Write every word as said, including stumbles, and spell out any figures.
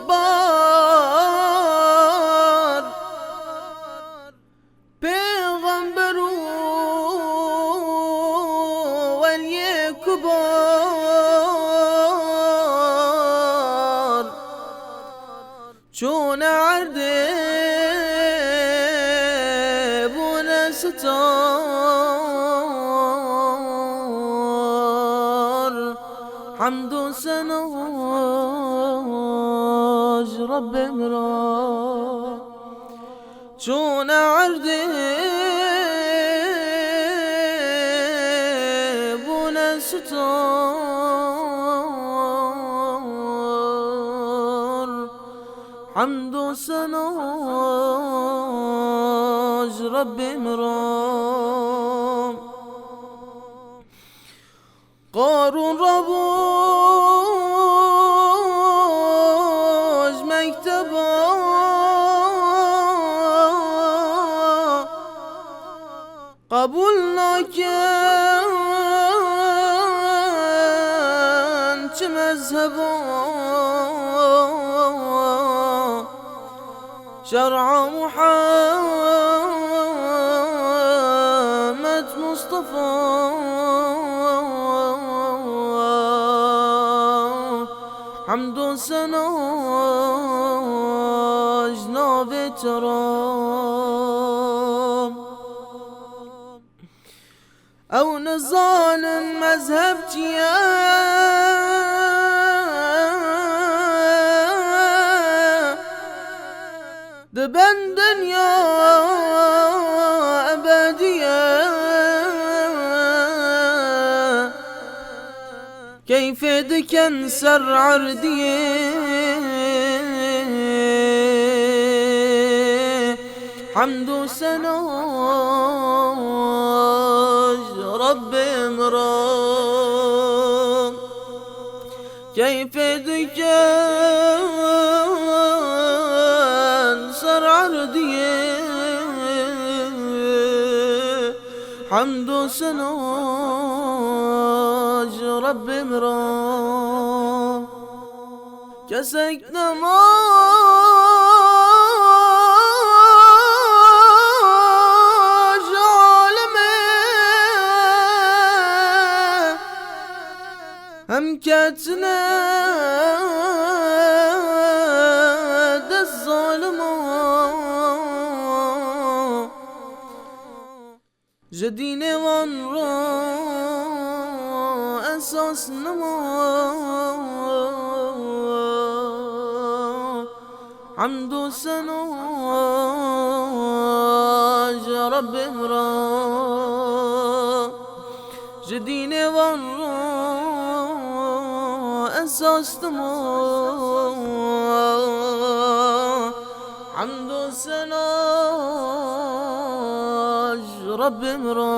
bar. Pêxember û weliyê kibar çûne erdê, bûne sitar. Hemd û sena ji Rebbê min re. Çûne erdê, bûne sitar. Hemd û sena ji Rebbê min re. Qarûn rabû ji mekteba, qebûl nakin çi mezheba. Şer'a Muhammed Mustafa, hemd û sena ji navê te re. Ew nizanin mezheb çi ye, di bin dinya ebedî ye. Keyfê dikin ser erdiyê. Hemd û sena ji Rebbê min re. Keyfê dikin ser erdiyê. Hemd û sena ji Rebbê min re. Kesek nema ji alemê, hem ketine dest zalima. Ji dînê wan re esas nima. Hemd û sena ji Rebbê re. Ji dînê wan re esas nima. Hemd û sena ji Rebbê min re.